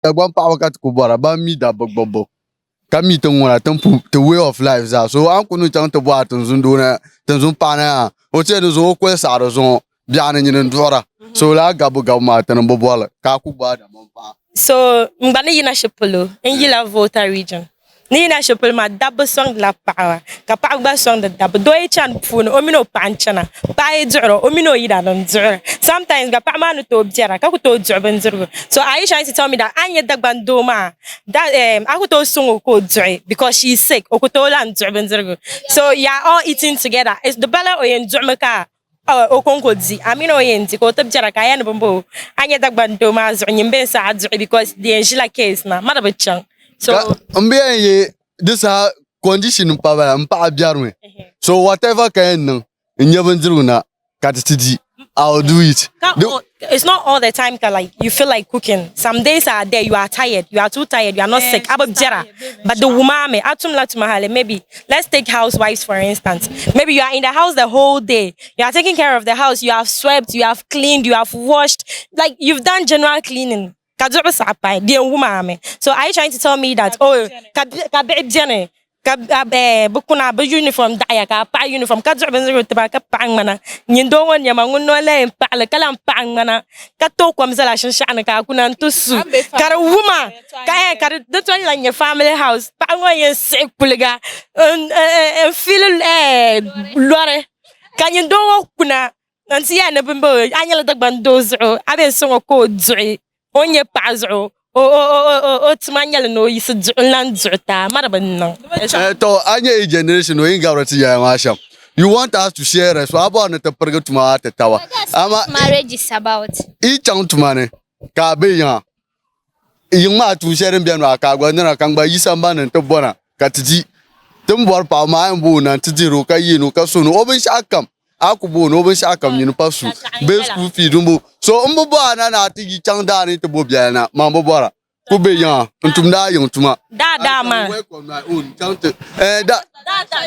Dagbaŋ paɣaba ka ti ku bɔra ban mi dabba gbubbu ka mi ti ŋuna ti ni pu ti way of life zaa so a ni ku ni chaŋ ti bɔhi tinzun doo na tinzun paɣa na yaa o ti yɛn ni zuŋɔ o koli saɣiri zuŋɔ biɛɣuni nyini n duɣira so lala gabbu gabbu maa ti ni bi bɔrili ka a ku gbaai Dagbaŋ paɣa. So n gba ni yina shɛli polo n yila Volta region. Ni yina shɛli polo maa dabba sɔŋdila paɣaba ka paɣaba gba sɔŋdi dabba. Doo yi chani puuni o mini o paɣa n-chana. Paɣa yi duɣira o mini o yidana n-duɣira. Sometimes gba paɣa maa ni tooi biɛra ka ku tooi duɣi bindirigu. So are you trying to tell me that a ni nyɛ Dagbaŋ doo maa that a ku tooi sɔŋ o ka o duɣi because she is sick o ku tooi lan duɣi bindirigu. So you are all eating together. Di bala o yɛn duɣimi ka o kɔŋko di a mini o yɛn di ka o ti biɛra ka a yɛn ni bini a nyɛ Dagbaŋ doo maa zuɣu nyin bee n-saɣi duɣi because di yɛn ʒila case na ma di bi chaŋ. So Ka n bi yɛn ye di saha condition n pa bala n paɣa biɛrimi so whatever ka yɛn niŋ n nyɛ bindirigu na ka ti ti di I will do it. Ka it's not all the time ka like you feel like cooking. Some days are there you are tired, you are too tired, you are not sick. A bi biɛra but di wumami a tumla tuma hali maybe let's take housewives for instance. Maybe you are in the house the whole day. You are taking care of the house, you have swept, you have cleaned, you have washed, like you've done general cleaning. Ka duɣibu saɣi paai, di yɛn wumami. So are you trying to tell me that oh ka ka bihi beni ka bi kuna bi uniform daɣiya ka a paɣi uniform ka duɣi bindirigu tiba ka paɣi ŋmana nyin doo ŋɔ nɛma ŋun noo la yɛn paɣili ka lahi paɣi ŋmana ka tooi kom zali a shinshaɣu ni ka a kuna n-ti su ka di wuma ka ka di tom lahi nyɛ family house paɣa ŋɔ yɛn siɣi kuliga n fili lɔri ka nyin doo ŋɔ kuna n-ti yɛli ni bini bɔŋɔ a nyɛla Dagbaŋ doo zuɣu a bee n-sɔŋ o ka o duɣi o ni nyɛ paɣa zuɣu o tuma nyɛli ni o yiɣisi duɣi n-lan duɣi ti a ma di bi niŋ. To a nyɛ yi generation o yin gabiri ti yaya maa shɛm you want us to share it so a bɔri ni ti pirigi tuma maa ti taba ama marriage is about. Yi chaŋ tuma ni ka a be yiŋa yiŋ maa tuun shɛli din beni maa ka a gba nira ka n gba yi sambani ni ti bɔna ka ti di ti ni bɔri paɣaba maa a yɛn booni na nti dihiri o ka yiini o ka sɔni o o binshɛɣu kam a ku booni o binshɛɣu kam nyini pa su bee school fee din bo so n bi bɔri a na ni a ti yi chaŋ daa ni ti bo biɛla na man bi bɔra ku be yiŋa n tumdi a yiŋ tuma Daa daa maa.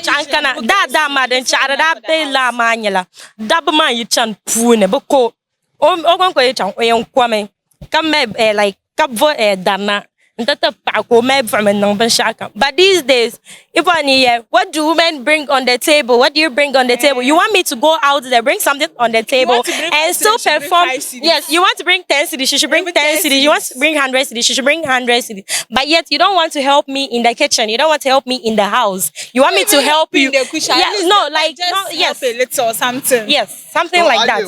Chaŋ kana daa daa maa din chaɣiri daa be laa maa nyɛla dabba maa yi chani puuni bɛ ko o kɔŋko yi chaŋ o yɛn komi ka mali like ka bo dari na n ti ti paɣa ka o mali buɣim n niŋ binshaɣu kam but these days if one year what do women bring on the table what do you bring on the table you want me to go out there bring something on the table and still perform yes you want to bring 10 cedis she should bring 10 cedis you want to bring 100 cedis she should bring 100 cedis but yet you don't want to help me in the kitchen you don't want to help me in the house you want me to help you yeah no like no yes a little or something yes something like that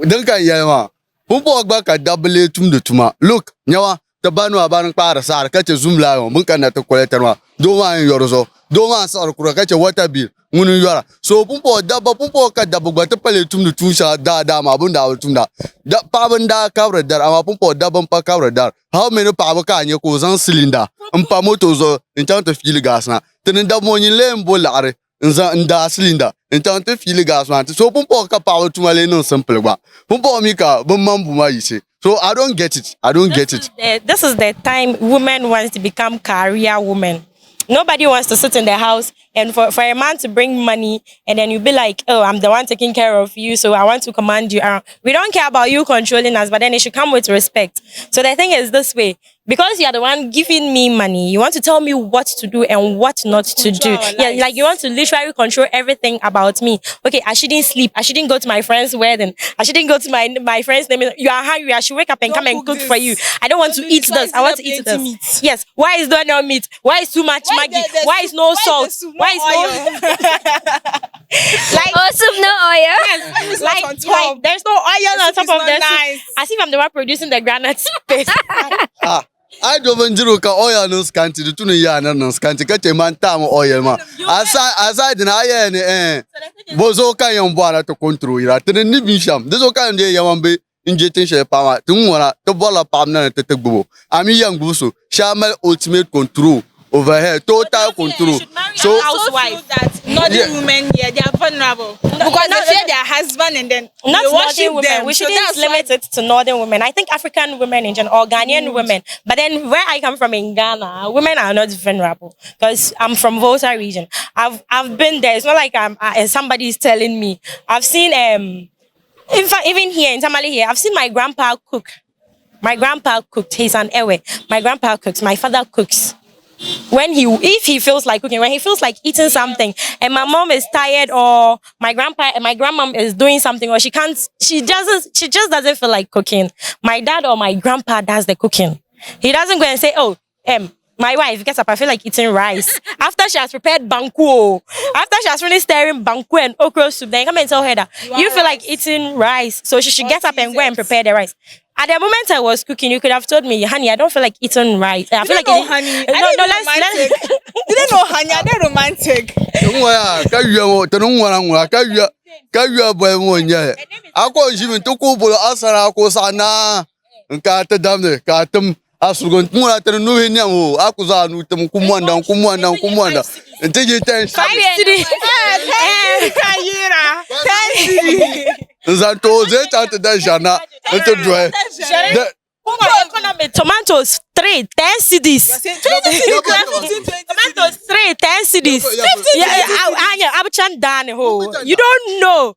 din ka yɛli maa Pumpɔŋɔ gba ka dabba lee tumdi tuma. Look, nyawa, ti ba nua bani kpaari saɣiri ka chɛ zum lion bini kanna ti collectiri maa, doo maa n-yɔri zuɣu. Doo maa n-siɣiri kuriga ka chɛ water bill, ŋuni n-yɔra. So pumpɔŋɔ dabba, pumpɔŋɔ ka dabba gba ti pa lee tumdi tuun shɛŋa daadaa maa bɛ ni daa bi tumda. Da, paɣaba n-daa kabiri dari amaa pumpɔŋɔ dabba m-pa kabiri dari. How many paɣaba ka a nya ka o zaŋ cylinder m-pa moto zuɣu n-chaŋ ti fiili gas na? Ti ni dabba ŋɔ nyin lee m-bo laɣiri n zaŋ n daa silinda n chaŋ ti fiili gas maa ti so pumpɔŋɔ ka paɣaba tuma lee niŋ simple gba pumpɔŋɔ mi ka bi maŋ bu maa yiɣisi so I don't get it I don't get it. This is the time women wants to become career women. Nobody wants to sit in the house and for, for a man to bring money and then you be like, oh, I'm the one taking care of you, so I want to command you around. We don't care about you controlling us, but then it should come with respect. So the thing is this way, because you are the one giving me money, you want to tell me what to do and what not to do. Yeah, like you want to literally control everything about me. Okay, I shouldn't sleep. I shouldn't go to my friend's wedding. I shouldn't go to my my friend's name. You are hungry. I should wake up and Don't come and cook cook for this. you. I don't want to Don't do eat this. Why this. is I want there to eat plenty this. meat? Yes. Why is there no meat? Why is too much Why Maggi? there- there's Why is no why is salt? the soup, no Why is no oil? like Oh, soup no oil. yes, is not like, on top. like there's no oil The on soup top is of not the soup. nice. As if I'm the one producing the granite paste. Ah, ai domin jiro ka oil niŋ scanty di tuni yaa ni niŋ scanty ka chɛ man taami oil maa aside aside na a yɛli ni eh bo zuɣu ka yɛn bɔhira ti control yira ti ni ni bin shɛm di zuɣu ka yɛn dee yɛma be n je tin shɛli paɣa maa ti ni ŋɔna ti bɔrila paɣaba na ni ti ti gbubo a mi yɛn gbubi so shee a mali ultimate control over her total control so I also feel that northern women here they are vulnerable because no, they fear their husband and then Not they northern worship women. them. We So shouldn't that's why limit it to northern women. I think African women in general or Ghanaian women. But then where I come from in Ghana, women are not vulnerable because I'm from Volta region. I've been there. It's not like I'm somebody is telling me. I've seen in fact even here in Tamale here, I've seen my grandpa cook. My grandpa cooked. He's an Ewe. My grandpa cooks. My father cooks. When he, if he feels like cooking, when he feels like eating something, and my mom is tired, or my grandpa and my grandmom is doing something, or she can't, she doesn't, she just doesn't feel like cooking. My dad or my grandpa does the cooking. He doesn't go and say, "Oh, my wife, gets up, I feel like eating rice." After she has prepared banku, oh, after she has finished stirring banku and okra soup, then come and tell her that you feel like eating rice. So she should get up and go and prepare the rice. At the moment I was cooking, you could have told me, honey, I don't feel like eating rice. I feel You like don't know, eating. honey. No, Are they no, let's romantic? You don't know, honey. Are they romantic? N ŋɔ ka yuya ŋɔ ti ni ŋɔna ŋuna ka yuya ka yuya boli ŋɔ n nyɛli a ko ʒimi ti ku bolo a sara a ko saɣa naa n ka ti damdi ka a tim a surugu n ŋuna ti ni nuhi niɛm o a ku zaŋ a nuu tim n ku monda n ku monda n ku monda n ti yi ten 5 cedi. Eh, Kayira. Ten n zaŋ ti o zee chaŋ ti da ʒɛrina n ti duhi Sharing- Economy, tomatoes 3, 10 cedis. Tomatoes 3, 10 cedis. Yeah, Yeah, I down ho. You don't know.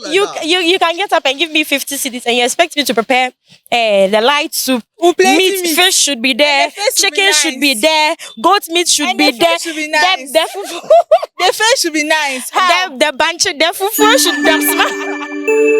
You can get up and give me 50 cedis and you expect me to prepare the light soup. plenty Meat, meat. fish should be there, And the fish should be chicken should be nice. there, goat meat should And be the there. fish should be nice. The fufu, The face should be nice. How? the banche, the fufu should be smart.